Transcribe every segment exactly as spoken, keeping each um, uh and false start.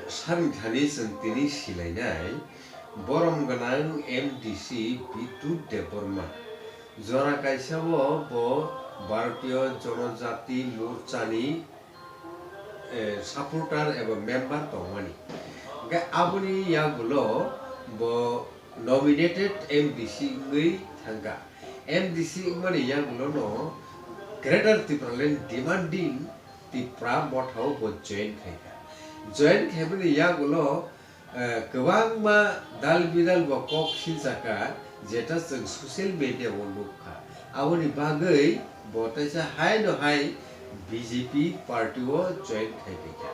Sarni thani chwng tini silainai borom gwnang M D C Bidut Debbarma. Jora kaisa o bo Bharatiya Janajati Morchani, eh, supporter eba member tongmani. Hwnkhe aboni yagulo bo nominated M D C wngwi thangkha. M D C wngmani yagulono Greater Tipraland Demanding Tipra Motha o bo join khaikha. Join khaimani yagulo, eh, kwbangma dal bidal bo kok silchakha, jeta chwng social media o nukha. Aboni bagwi bo teisa haino hai B J P party o join khai phaikha.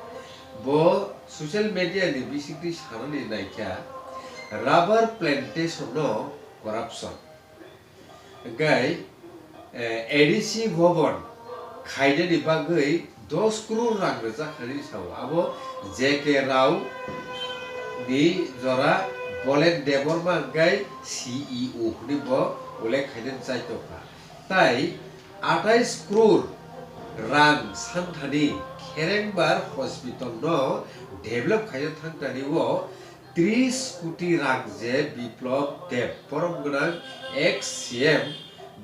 Bo social media ni bisingtwi sanani naikha, rubber plantation no corruption. Hwnkhe, eh, A D C Bhavan khainani bagwi dos crore rang rwjak hinwi sao. Abo J K Rao ni jora Bolen Debbarma hwnkhe C E O hwnwi bo ullekh khainani chaitokha. Tai atais crore rang santhani Kherengbar hospital no develop khaina thangtani o tris koti rang je Biplab Deb, borom gwnang ex C M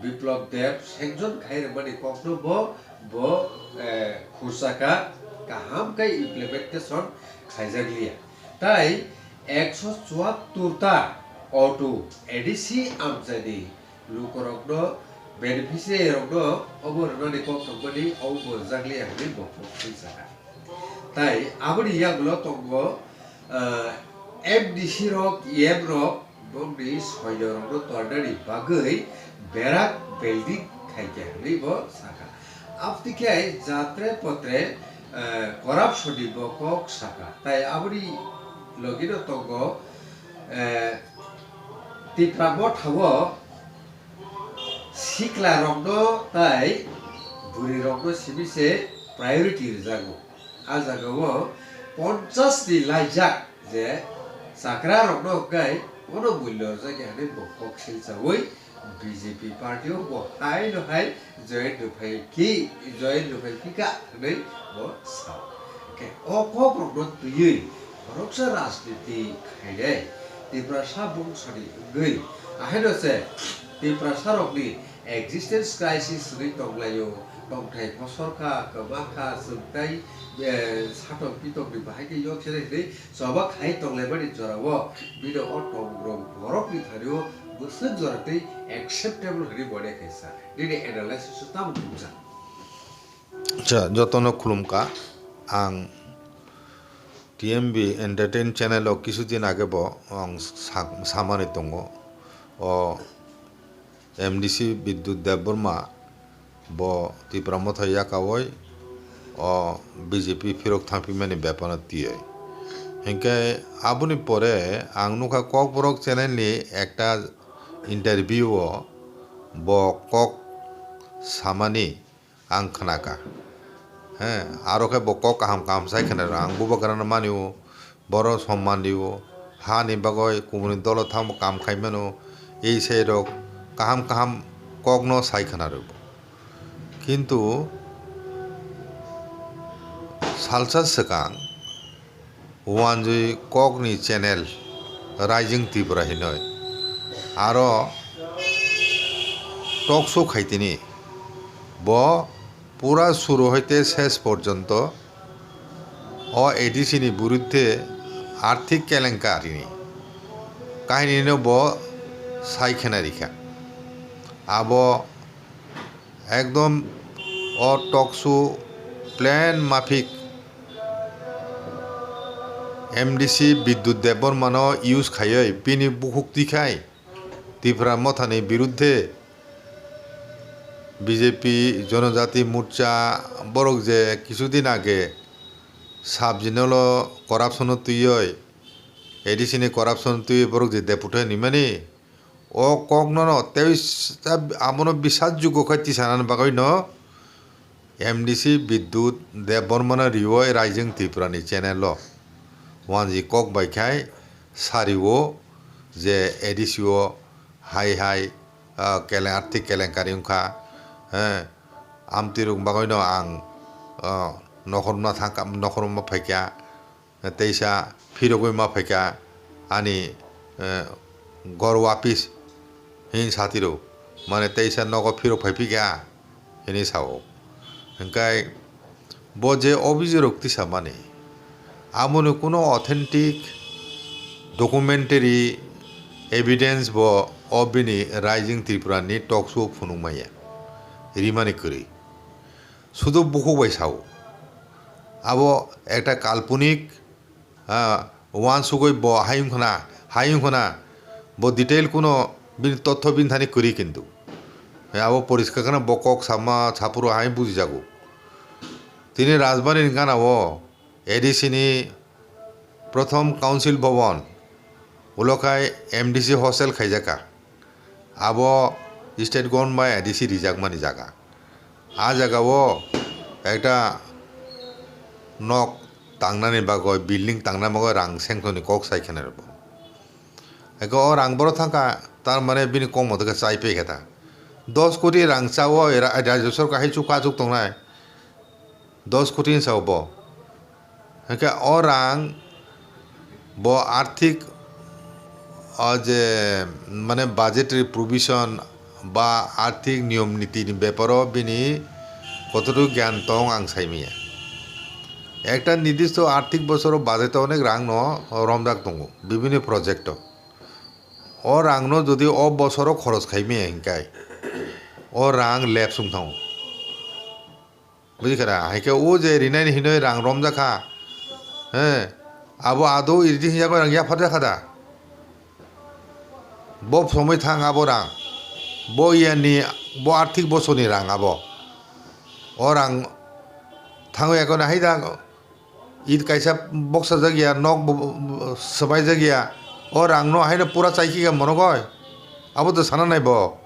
Biplab Deb sanction khai rwmani kokno bo, bo, eh, khursa kha, kaham khe implementation khaijak liya. Tai ekso chuattor ta auto A D C amchaini lukurokno, beneficiary rokno obo rwnani kok tongmani obo bo rwjak liya hwnwi bo kok twi sakha. Tai aboni yagulo tongo, ah, M D C rok, E M rok bongni soinorokno tornani bagwi berak building khaikha hwnwi bo sakha. Aboni khe jatre potre, ah, corruption ni bo kok sakha. Tai aboni logino tongo, eh, Tipra Motha o sikla rokno tai bwrwi rokno simi se priority rwjago. A jaga o ponchas ni laijak je chakra rokno hwnkhe bono mulya rwjak ya hwnwi bo kok silchaui B J P party o bo haino hai join rwphai phi, join rwphai phi kha hwnwi bo sao. Khe o kok rokno twiwi khoroksa rajniti khainai Tiprasa bungsani wngwi ahaino se Tiprasa rokni existence crisis wngwi tonglaio, tongthai phosor kha, kwma kha, chwng tai, eh, satok pitokni bahai khe yok se hinwi choba khai tonglaimani jorao bini o tongmung borokni thani o bwswk jora tei acceptable hinwi bo de khe sa. Nini analysis o tamo nukjak. Acha, jotono khulumkha. Ang T M B Entertain channel o kisu din age bo ang sa-, samani tongo. O M D C Bidyut Debbarma bo Tipra Motha yakaui o B J P phirok thangphimani bepano twiwi. Hinkhe aboni pore ang nukha Kokborok channel ni ekta interview o bo kok samani ang khnakha. He, aro khe bo kok kaham kaham sai khna rw, ang bubagrano manio, boro somman rio, hani bagwi kubuni dolo thangbo kam khai mano, ei sei rok kaham kaham kokno sai khna rw. Kintu salsa swkang Wanjwi kokni channel Rising Tripura hinwi aro talk show khaitini. Bo pura suru hoite ses porjonto o A D C ni biruddhe arthik kelenkarini kahinino bo sai khena rikha. Abo ekdom o talk show plan mafik M D C Bidyut Debbarmano use khaiwi bini bukhuk twi khai Tipra Mothani biruddhe B J P Jonojati Morcha borok je kisu din age sub-zonal o corruption o twiwi, A D C ni corruption twiwi borok je deputy nimani, o kokno no tei s-, abono bisas jugo khe tisanani bagwi no M D C Bidyut Debbarmano riwi Rising Tripura ni channel o wanji kok bai khai sari o je A D C o hai hai, ah, kele-, arthik kelenkari wngkha, eh, amtwi rok bagwi no ang, ah, nokhorma thangkha, nokhorma phaikha. teisa phirogwi ma phaikha ani, eh, gor wapis hin satiro, mane teisa nogo phirok phaiphikha hinwi sao. Hinkhe bo je obhijok rok tisamani, amoni kuno authentic documentary evidence bo o bini Rising Tripura ni talk show phunukmaya rimani kwrwi. Sudu bukhuk bai sao. Abo ekta kalponik, ah, uansugwi bo hayung khna, hayung khna, bo detail kuno bini totho bini thani kwrwi kintu. Abo poriskar khna bo kok sama saphuru hai bujijago. Tini Rajbari ni gana o A D C ni Prothom Council Bhavan, ulo khai M D C hostel khaijakha. Abo state government bai A D C rijakmani jaga. A jaga o ekta nok tangnani bagwi, building tangna bagwi rang sanction ni kok sai khe nai bo. Eko o rang boro thangkha, tar mane bini kokmotokhe chai pekha ta. Dos koti rang cha o ra-, rajya sorkar hai chukha achuk tongnai. Dos koti hinsa bo. Hingke o rang bo arthik, o je, mane, budgetary provision ba arthik niyom niti ni beparo bini kotoro gyan tong ang sai manya. Ekta nidisto arthik bosoro budget o onek rang no romjak tongo bibinno project o. O rang no jodi o bosoro khoros khai maya hingkai o rang lep sung thango. Buji kha da? Hai khe o je rinai ni hinoi rang romjak kha, he, abo ado irdi hinjak bai rang yaphar jak kha da? Bo somoi thang abo rang, bo iyani, bo arthik bosoni rang abo. O rang thango ya khe hai da, it kaisa boksa jak ya, nok bo, bo, swbai jak ya, o rang no hai no pura chai khe ya monogoi, abo to sana nai bo.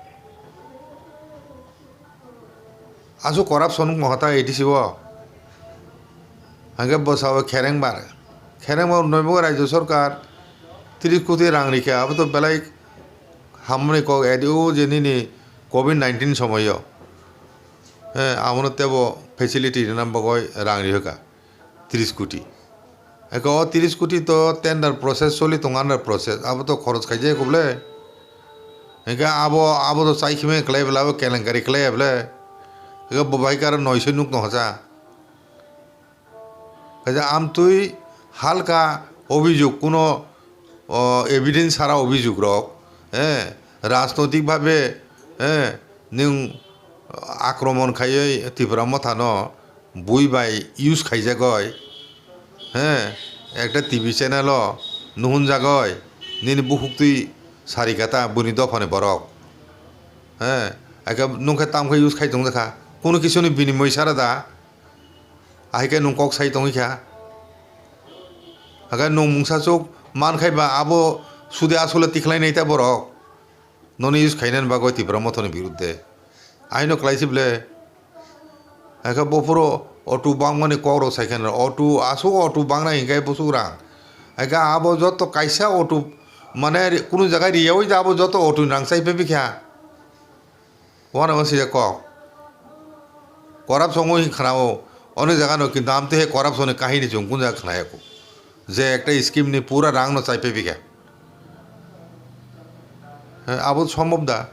Aswk corruption wngkha ta A D C o. Hwnkhe bwsao kherengbar, kherengbar noimo rajya sarkar tris koti rang rikha, abo to belai hammani kok A D C o je nini covid nineteen somoio, he, abono teibo facility rwna bagwi rang rihwkha. Tris koti. Eka o tris koti to tender process choli tongo, under process. Abo to khoros khaijak eko bole. Eka abo, abo to chaikhimai khlai bole, abo kelenkari khlai ya bole. Eka bo bai khe aro noisoi nuk tong kha cha. Kaisa amtwi halka obhijog kuno o, evidence sara obhijog rok, eh, rajnoitik bhabe, eh, nwng akromon khaiwi Tipra Motha no bui bai use khaijagoi, eh, ekta T V channel o nuhunjagoi, nini bukhuk twi sari kata buini dophani borok, eh, eke nwng khe tam khe use khai tongjakha, kunu kisuni binimoi sara da. Ahai khe nwng kok sai tongwi kha. Hakhe nwng mungsa chuk man khai ba abo sudi asole tikhlai nai ta borok. Noni use khainani bagwi Tipra Mothani birudde. Aino kwlai si ble. Hakhe bo phuru auto bangmani kok rok sai khe auto aswk auto bangnai hinkhe bwswk rang. Hakhe abo joto kaisa auto mane kunu jaga riyaui da abo joto auto ni rang chai pebikha. Uanabo sijak kok. Corruption wngwi khnao, onek jaga no, kintu amtwi hai corruption ni kahini chwng kunu jaga khnaya kho. Je ekta scheme ni pura rang no chai pebikha. He, abo sombhob da.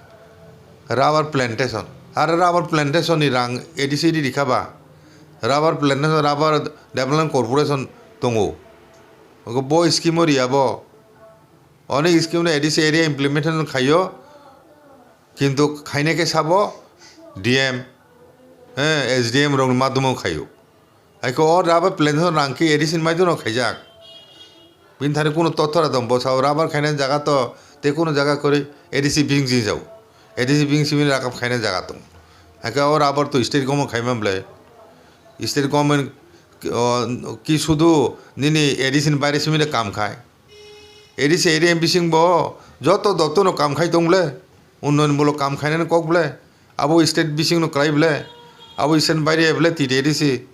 Rubber plantation. Aro rubber plantation ni rang A D C di rikha ba. Rubber plantation, rubber development corporation tongo. Ogo bo scheme o riya bo. Onek scheme no A D C area implementation khaio. Kintu khaina khe sabo D M, eh, S D M rokni madhumo khaio. Haikhe o rubber plantation rang khe A D C ni maidano khaijak. Bini thani kunu tothora dong, bwsao rubber khainani jaga to tei kunu jaga kwrwi A D C bing jini jao. A D C bing simi rakap khainani jaga tong. Haikhe o rubber to state government khaima bwle. State government, o, ki sudu nini A D C ni baire simi de kam khai. A D C area bising bo joto doptor no kam khai tong ble, unnoyon mulok kam khainani kok ble, abo state bising no kwlai ble, abo state baire ble T T A D C.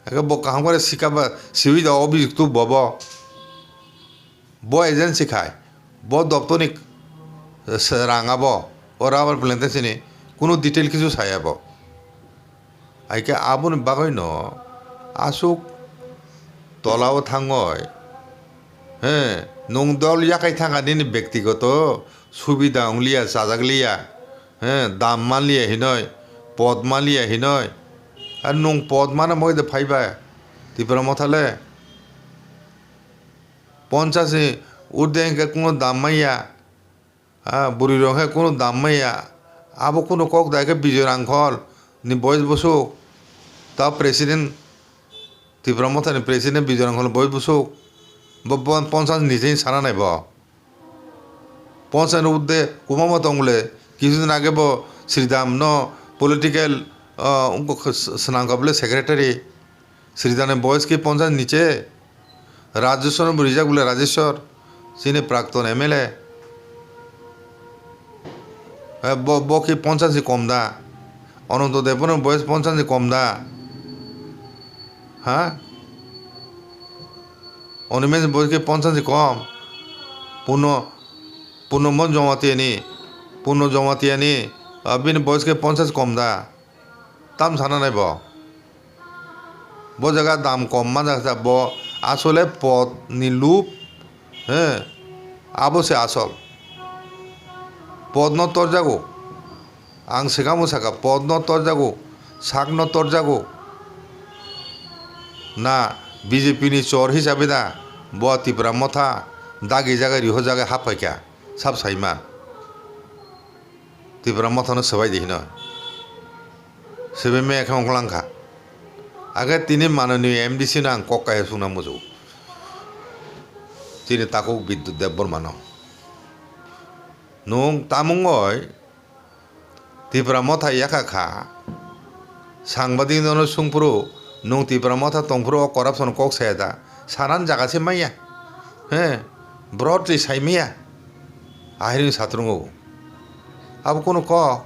Eke bo kaham kore sika ba siwi da obhijuktu bobo. Bo agency khai, bo doptor ni, eh, rang abo, o rubber plantation ni kunu detail kisu saya bo. Haikhe aboni bagwino aswk Tolao thangoi. He, nwng dol yakai thangkha nini bektigoto subida wngliya, chajakliya. He, dam manliya hinoi, pod manliya hinoi. Ar nwng pod mana moi de phaiba, Tipra Motha le. Ponchas ni urde hwnkhe kuno dam manya. Ah, bwrwi rok khe kunu dam maya. Abo kunu kok da khe Bijoy Rangkhol ni boys bwswk. Ta president, Tipra Motha ni president Bijoy Rangkhol ni boys bwswk. Bo, bo ponchas ni je sana nai bo. Ponchas ni urde kwbangma tong le. Kisu din age bo Sridham no political, ah, wngkha khe s-, swnam kha bole secretary. Sridharni boyes ki ponchas niche? Rajeshwar bo rijak bole Rajeshwar, chini prakton M L A. Eh, bo, bo ki ponchas ni kom da? Ananto Debbarma boyes ponchas ni kom da? Ha? Animesh boyes ki ponchas ni kom? Purno, Purno Mon Jamatia ni, Purno Jamatia ni, ah, bini boyes ki ponchas kom da? Tam sana nai bo. Bo jaga dam kom manjak kha, bo asole pod ni lup, he, abo se asol. Pod no torjago. Ang swkang bo sakha, pod no torjago, sak no torjago. Na B J P ni chor hisabe da, bo Tipra Motha dagi jaga riho jaga haphaikha, sab saiman. Tipra Mothano swbai di hino. Swbai maya khe ongklang kha. Akhe tini mananiyo M D C no ang kok kaiha sungna muchungo. Chini takhuk Bidyut Debbarma no. Nwng tamungoi Tipra Motha yakha kha. Sangbadik nono sungphuru, nwng Tipra Motha tongphuru o corruption kok saya da? Sanan jaga se manya. He, broadly sai manya. Ahirni satrungo. Abo kunu kok.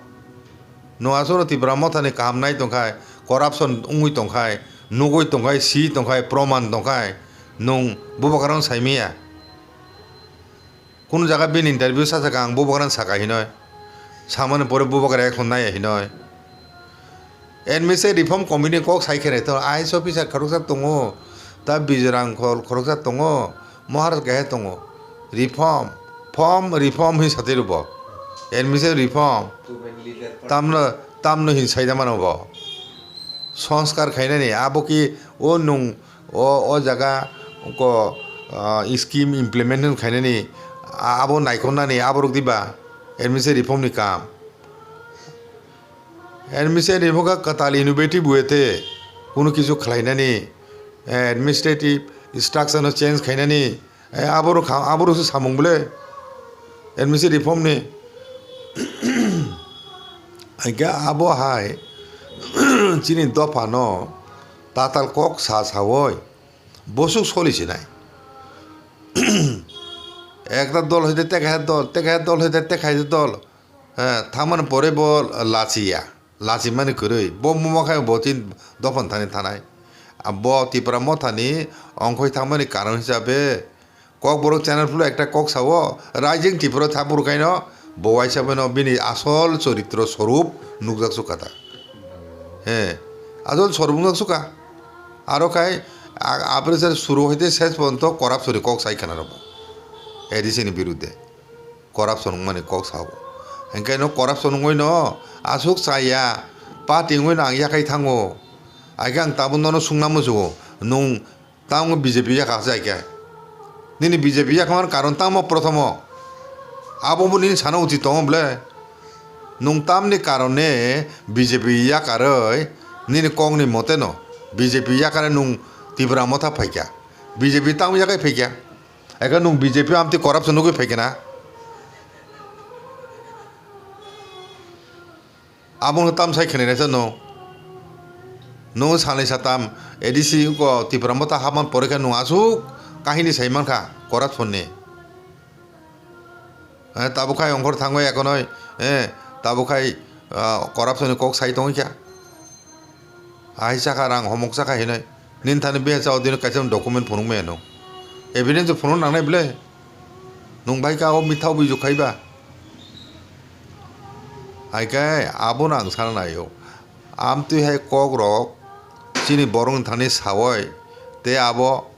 Nwng aswkno Tipra Mothani kaham nai tongkhai, corruption wngwi tongkhai, nugwi tongkhai, si tongkhai, proman tongkhai, nwng bubagrano sai manya. Kunu jaga bini interview sa saka ang bubagrano saka hinoi. Samani pore bubagra ekhon naiya hinoi. Administrative reform committee ni kok sai khe nai to, I A S officer khoroksa tongo, ta Bijoy Rangkhol khoroksa tongo, Maharaj kahe tongo. Reform, form, reform hin satwi rwbo. Administrative reform. Tamno, tamno hin saida mano bo. Sanskar khainani, abo ki o nwng O, o jaga ko, ah, scheme implementation khainani, a-, abo naikhornani, aborok diba administrative reform ni kam. Administrative reform kha kwtal innovative way te kunu kisu khlainani, eh, administrative structure no change khainani, eh, aborok kha, aborok se samung bole administrative reform ni. Hingke abo hai chini dopha no tatal kok sa sawi. Bosuk soli sinai. Ekta dol hoite tekha dol, tekha dol hoite tekha dol. Eh, thangmani pore bo lachiya. Lachimani kwrwi. Bo momo khai bo tin dophani thani thanai. Ah, bo Tipra Mothani ongkhoi thangmani karon hisabe Kokborok channel phuru ekta kok sao, Rising Tripura thaphuru kaino bo waisa bono bini asol choritro sorup nukjak sukha ta. He, asol sorup nukjak sukha. Aro khai a-, aboni sar suru hoite ses porjonto corruption ni kok sai khana rok. A D C ni birudde corruption wngmani kok sao. Hinkhe no corruption wngwi no aswk chaya, party wngwi no ang yakhai thango. Aikhe ang tabuk nono sungna muchungo, nwng Tamo B J P yakha se hai khe. Nini B J P yakha man karon tamo prothomo. Abo bo nini sana uti tongo ble. Nwng tamni karone B J P yakaroi nini kokni mote no B J P yakare nwng Tipra Motha phaikha. B J P tamo yakai phaikha. Ekhe nwng B J P amtwi corruption nugwi phaikha na. Abono tam sai khenai naisa no. Nung salnwi satam A D C ko Tipra Motha hapman pore khe nung aswk kahini sai mankha corruption ni. Eh, tabuk khai ongkhor thangwi ekonoi, eh, tabuk khai, ah, corruption ni kok sai tongwi kha. Ahai sakha rang homok sakha hinoi. Nini thani beha chao dino kaisa document phunuk maya no. Evidence phunuk nangnai ble. Nung bai ka o mitha buijuk khai ba. Hai khe abono ang sana naio. Amtwi hai kok rok chini borok ni thani sawoi. Tei abo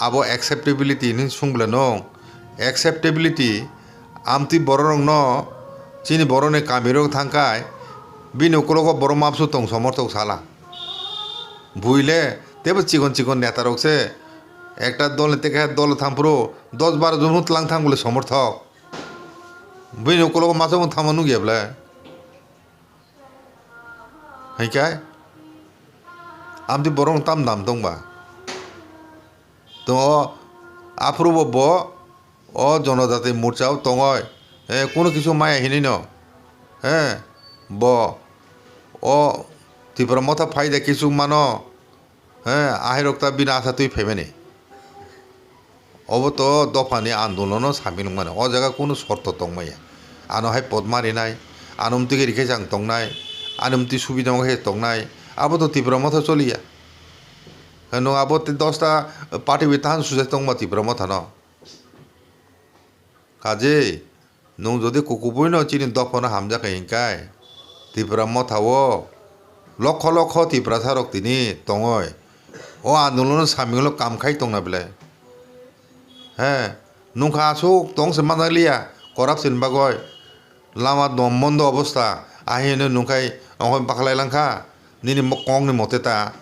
abo acceptability hinwi sung bwle nwng. Acceptability, amtwi bororokno chini boroni kamirok thangkhai, bini ukologo borok mapsu tong somorthok sala. Buile teibo chikon chikon netarok se ekta dol ni tei kaisa dol thangphuru dos baro jon tlang thang bole somorthok. Buini ukologo masa bo thangma nukya bwle. Hinkhe amtwi borok tam dam tongba. Tongo aphuru bo bo o jonojati morcha o tongoi. Eh, kunu kisu maya hinwi no. Eh, bo o Tipra Motha phaida kisu mano. He, ahai rok ta bini asa twi phaimani. Obo to dophani andolono samil wngmani. O jaga kunu sorto tongmaya. Ano hai pot marinai, ano mtwi khe rikhe chang tongnai, ano mtwi subidao khe tongnai. Abo to Tipra Motha choliya. He, nwng abo tei dosta party bai tahan sujai tongma Tipra Motha no. Kaje, nwng jodi kukubuino chini dophano hamjakha hinkhai, Tipra Motha o lokho lokho Tiprasa rok tini tongoi o andolono saminglo kam khai tongna belai. He, nungkha aswk tong se manjakliya corruption bagoi, lama dom bondo obostha, ahino nungkhai ongkhai bakhlai langkha. Nini mo-, kokni mote ta.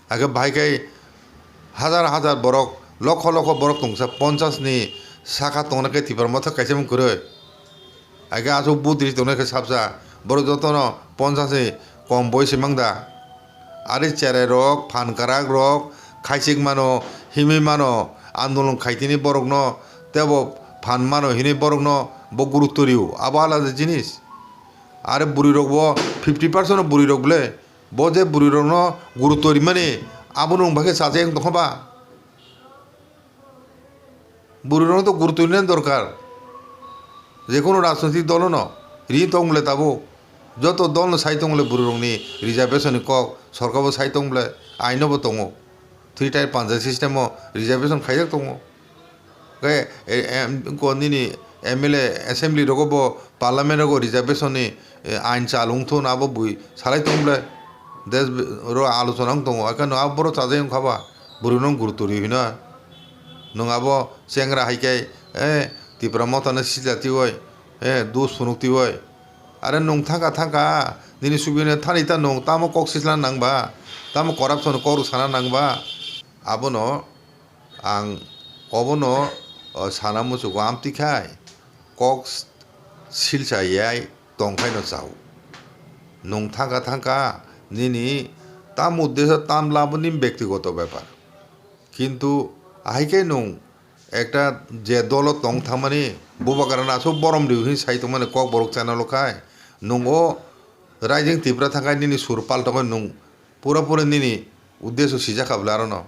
Hakhe bahai khe hajar hajar borok, lokho lokho borok tongsa ponchas ni saka tongna khe Tipra Motha kaisa mung kwrwi. Hakhe aswk budri tongnai khe sapsa borok jotono ponchas ni kom boi se mang da. Ari cherai rok, phan kwrak rok, khaisik mano, himwi mano, andolon khaitini borokno tebo phan mano hinwi borokno bo gurutto rio. Abo alada jinis. Are bwrwi rok bo fifty percent no bwrwi rok bwle. Bo je bwrwi rok no gurutto rimani abo nwng bai khe chajak wng tongkha ba? Bwrwi rok no to gurutto rinani dorkar. Jekono rajnoitik dolo no ri tong le tabuk. Joto dol no sai tong le bwrwi rok ni reservation ni kok sorkar bo sai tong le ain no bo tongo. Three tier panchayat system o reservation khaijak tongo. Khe, e, em, ko nini M L A assembly rogo bo parliament rogo reservation ni, e, ain chal wngthun abo bui salai tong bwle. Des b-, ro alochona wng tongo. Haikhe no abo borok chajai wngkha ba. Bwrwi no gurutto ri hino. Nwng abo chengra hai khe, e, Tipra Motha no sijatiwi, e, dus phunuktiwi. Are nwng thangkha thangkha, nini subini thani ta nwng tamo kok sisla nang ba, tamo corruption kok rw sana nang ba. Abono Ang obono, o, sana muchugo, amtwi khai kok s-, silsa yai tong khaino chao. Nwng thangkha thangkha nini tam uddesho tam labo nini bektigoto bepar. Kintu ahai khe nwng ekta je dolo tong thangmani bubagrano aswk borom rw hwnwi sai tongmani Kokborok channel o khai nwng o Rising Tripura thangkhai nini sur paltogwi nwng pura pura nini uddesho sijak kha bwle arono.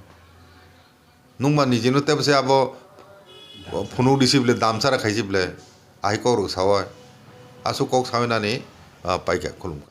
Nungba nijino tebse abo phunuk risi bwle, damsara khaisi bwle, ahai kok rok sawi. Aswk kok sawi nani, ah, paikha, khulumkha.